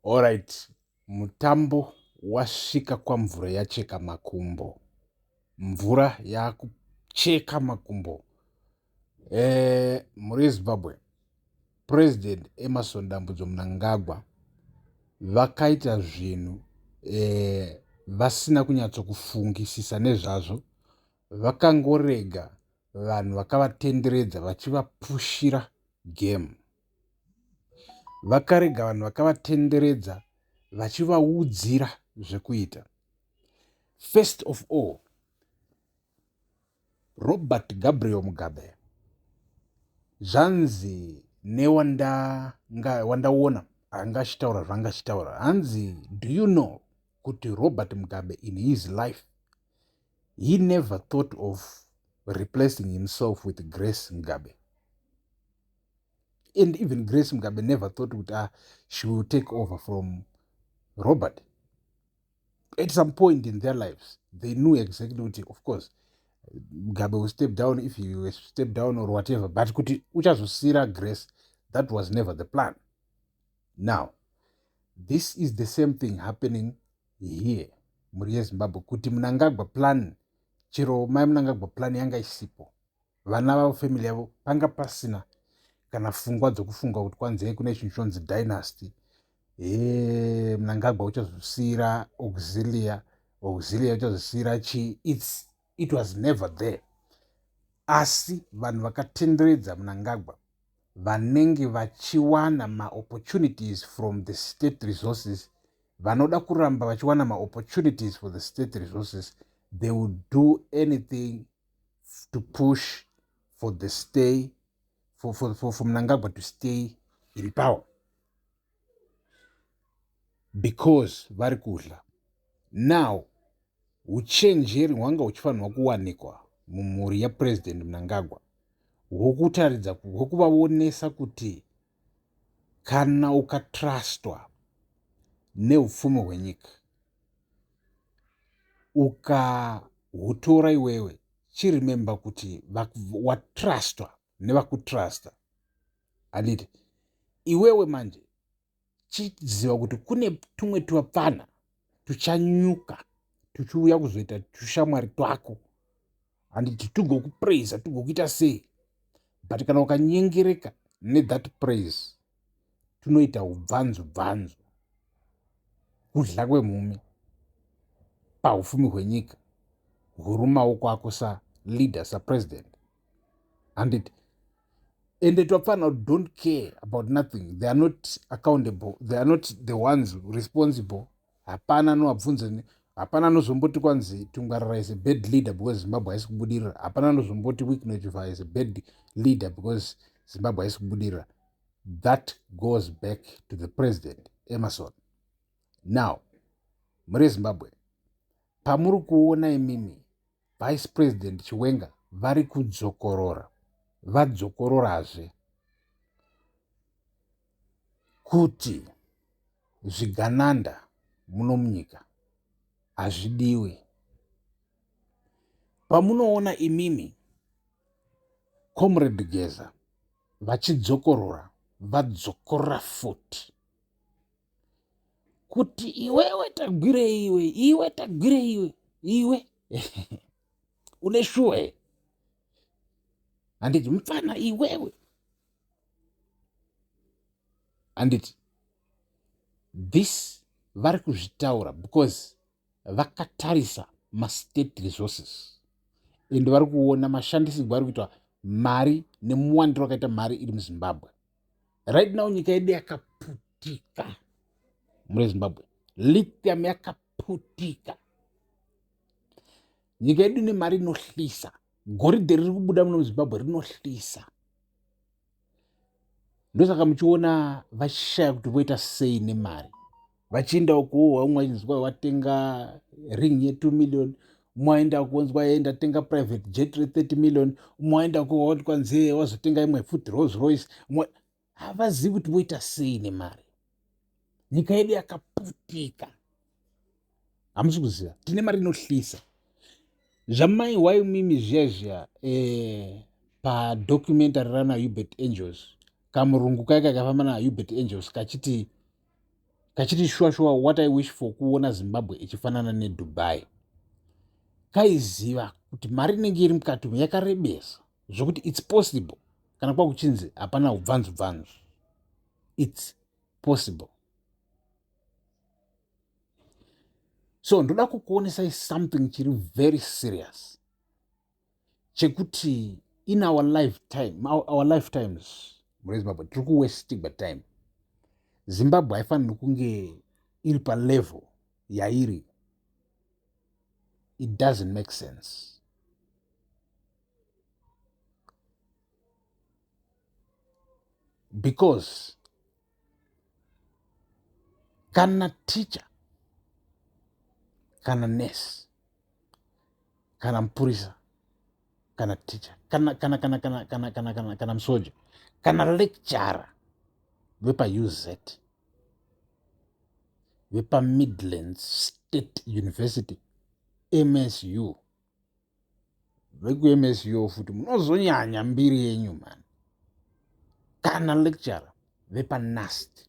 Alright, mutambo wasvika kwamvura yacheka makumbo. Mvura yakucheka makumbo. Mhuri yeZimbabwe, President Emmerson Dambudzo Mnangagwa vakaita zvinhu vasina kunyatsokufungisisa nezvazvo, vakangorega vanhu vakavatenderedza vachivapushira game. Vakarega vanhu vakavatenderedza vachivaudzira zvekuita. First of all, Robert Gabriel Mugabe zvanzi newandaona anga achitaura zvanga achitaura, hanzi, "Do you know kuti Robert Mugabe in his life he never thought of replacing himself with Grace Mugabe, and even Grace Mugabe never thought kuti she will take over from Robert?" At some point in their lives they knew exactly kuti of course Mugabe will step down if he will step down or whatever, but kuti uchazosiyira Grace, that was never the plan. Now this is the same thing happening here, mhuri yeZimbabwe, kuti Mnangagwa plan, chero mai Mnangagwa, plan yanga isipo. Vana vavo, family yavo, panga pasina kana pfungwa dzokufunga kuti kwanzei kune chinhu chonzi dynasty. He, Mnangagwa uchazosiyira Auxilia, Auxilia uchazosiyira chii. It was never there. Asi vanhu vakatenderedza Mnangagwa vanenge vachiwana maopportunities from the state resources, vanoda kuramba vachiwana maopportunities for the state resources, they will do anything to push for the stay for Mnangagwa to stay in power because vari kudya. Now uchenjeri hwanga huchifanirwa kuwanikwa mumhuri yaPurezidendi Mnangagwa hwokutaridza, hwekuvaonesa kuti kana ukatrustwa neupfumi hwenyika, ukahutora iwewe, chiremember kuti watrustwa nevakutrusta, handiti? Iwewe manje chiziva kuti kune tumwe tuvapfana tuchanyuka tuchiuya kuzoita tushamwari twako, handiti? Tugokupraisa, tugokuita sei, but kana ukanyengereka nethat praise, tunoita ubvanzu bvanzu, kudya kwemhumi paupfumi hwenyika huri mumaoko ako saleader, sapresident, handiti? Ende twapfana don't care about nothing. They are not accountable, they are not the ones responsible. Hapana anovabvunza, hapana anozomboti kwanzi Tungwarara is a bad leader because Zimbabwe haisi kubudirira. Hapana anozomboti Wicknell Chivayo is a bad leader because Zimbabwe haisi kubudirira. That goes back to the President Emmerson. Now, muri Zimbabwe, pamuri kuona imimi Vice President Chiwenga vari kudzokorora, vadzokororazve kuti zvigananda muno munyika hazvidiwi. Pamunoona imimi Comrade Geza vachidzokorora, vadzokorora futi kuti iwewe Tagwirei, iwe, iwe Tagwirei, iwe, iwe une shuwa here, handiti? Mupfana iwewe, handiti? This vari kuzvitaura because vakatarisa mastate resources and vari kuona mashandisirwo ari kuitwa mari nemuwandiro wakaita mari iri muZimbabwe right now. Nyika yedu yakaputika, muri Zimbabwe, lithium yakaputika. Nyika yedu ine mari inohlisa. Goridhe riri kubuda muno muZimbabwe rinohlisa. Ndosaka muchiona vachishaya kuti voita sei nemari, vachienda ukuwo vamwe vachinzwa watenga ring ye2 million, umwe waenda kunzwa ye ndatenga private jet re30 million, umwe waenda kuwati kwanzi wazotenga imwe futi Rolls Royce. Havazivi kuti voita sei nemari. Nyika yedu yakaputika, hamusi kuziva. Tine mari inohlisa. Zvamai waimimi zviya zviya padocumentary rana Uebert Angel, kamurungu kaika kafamba naUebert Angel kachiti Kachiti shuwa shuwa what I wish for kuona Zimbabwe ichifanana neDubai. Kaiziva kuti mari inenge iri mukati umu yakarebesa zvokuti it's possible kana kwakuchinzi hapana ubvanzu bvanzu. It's possible. So ndoda kukuonesai something chiri very serious chekuti in our lifetime, our lifetimes mune Zimbabwe tiri kuwestigwa time. Zimbabwe haifaniri kunge iri palevel yairi. It doesn't make sense. Because kana teacher kana nurse kana mupurisa kana teacher kana kana kana kana kana kana kana kana musoja kana lecturer vepaUZ vepaMidlands State University MSU vekuMSU futi munozonyanya mbiri yenyu mani kana lecturer vepaNUST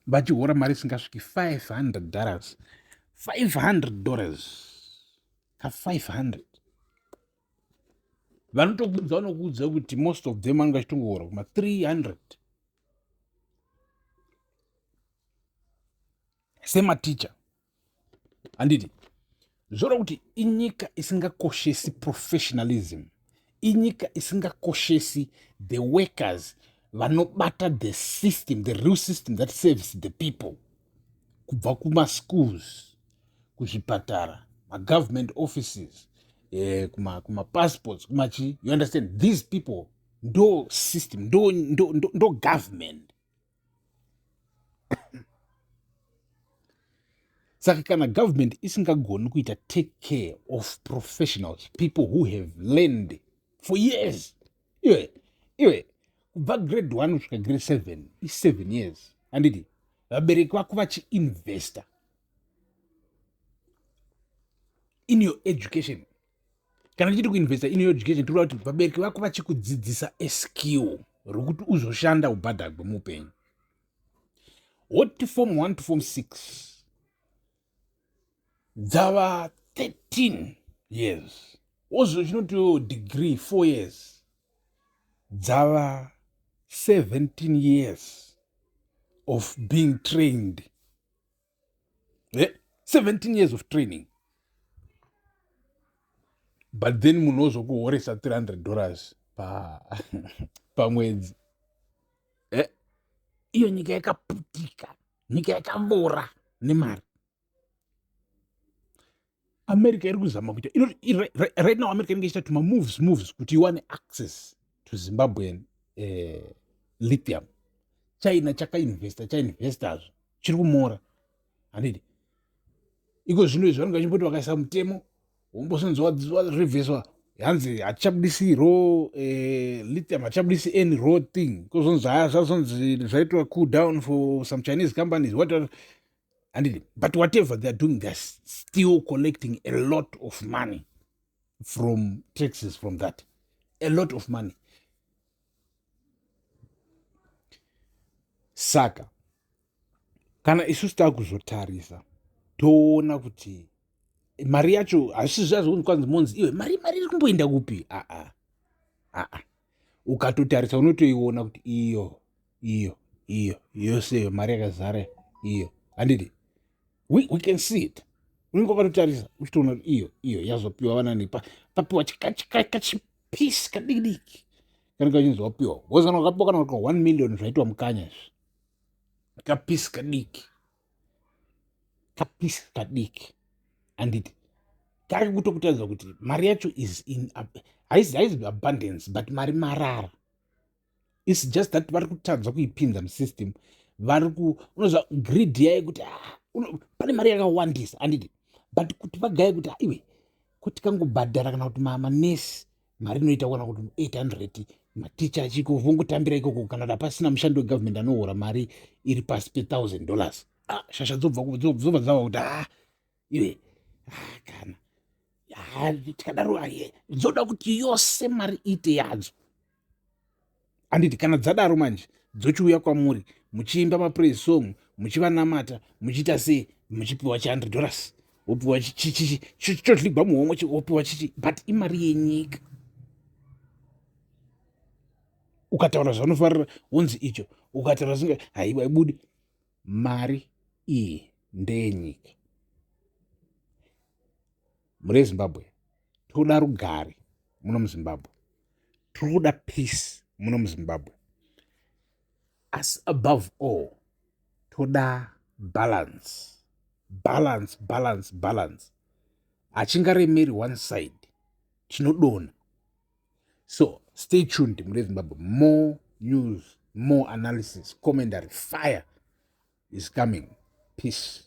vachihora mari isingasviki 500 dollars 500 dollars ka 500 vanotokudza vanokuudza kuti most of them vanenge vachitongohora kuma 300 sematicha handiti zvoreva kuti inyika isingakoshesi professionalism inyika isingakoshesi the workers vanobata the system the real system that serves the people kubva kumaschools kuzvipatara magovernment offices eh, kumapassports kuma kumachi you understand these people ndo system ndo, ndo, ndo, ndo government Saka kana government isingagoni kuita take care of professionals, people who have learned for years, iwe iwe kubva grade 1 kusvika grade 7 i7 years, handiti vabereki vako vachiinvesta in your education. Kana tichiti kuinvesta in your education, tiri kuti vabereki vako vachikudzidzisa a skill rokuti uzoshanda ubhadhagwe muupenyu. Woti form 1 to form 6 dzava 13 years, wozochinoti degree 4 years dzava 17 years of being trained. 17 years of training, but then munhu ozokuhoresa $300 pamwedzi. Iyo nyika yakaputika, nyika yakavora nemari. America iri kuzama kuita right now America inenge ichiita tuma moves kuti iwane access to Zimbabwean lithium. China chakainvesta, chainvestazvo chiri kumora, handiti? Iko zvino izvi vanenge vachimboti vakaisa mutemo wombosonzi warevheswa, hanzi hatichabudisi raw lithium, hatichabudisi any raw thing. Kozonzi haya zvazonzi zvaitwa cool down for some Chinese companies, what, handiti? But whatever they are doing, they are still collecting a lot of money from taxes from that, a lot of money. Saka kana isusu takuzotarisa toona kuti mari yacho hazvisi zvazvo kwanzi monzi iwe mari iri kumboenda kupi? Aa aa, ukatotarisa unotoiona kuti iyo iyo iyo yose iyo mari yakazara iyo, handiti? We can see it. Unenge wakatotarisa uchitoona kuti iyo iyo yazopiwa vanani, papiwa kachipisi kadiki diki kanenge kachinzi wapiwa wozana wakapiwa kana kuti 1 million zvaitwa mukanya izvi, kapisi kadiki, kapisi kadiki, handiti? Kari kutokutaridza kuti mari yacho is in haisi abundance, but mari marara. It's just that vari kutadza kuipinza musystem. Vari ku unoziva greed yayo kuti pane mari yakawandisa, handiti? But kuti vagaye kuti iwe kuti kangobhadhara kana kuti manesi mari inoita kana kuti 800, maticha achiko vongotambira ikoko, kana kuti hapasina mushandi wegovernment anohora mari iri pasi pe$1000. Shasha dzobva dzava kuti iwe kana tikadaro dzoda kuti yose mari iite yadzo, handiti? Kana dzadaro manje Dzochiuya kwamuri muchiimba mapraise song, muchivanamata, muchiita sei, muchipiwa chi $100, wopiwa chodligwa muhomwe, wopiwa chichi, but imari yenyika. Ukataura zvanofarira wonzi icho, ukataura zvinga haiwa ibudi. Mari iyi ndeyenyika. Mhuri yeZimbabwe, toda rugare muno muZimbabwe, tiri kuda peace muno muZimbabwe, asi above all toda balance, balance, balance, balance. Hachingaremeri one side, tinodonha. So stay tuned, mhuri yeZimbabwe. More news, more analysis, commentary, fire is coming. Peace.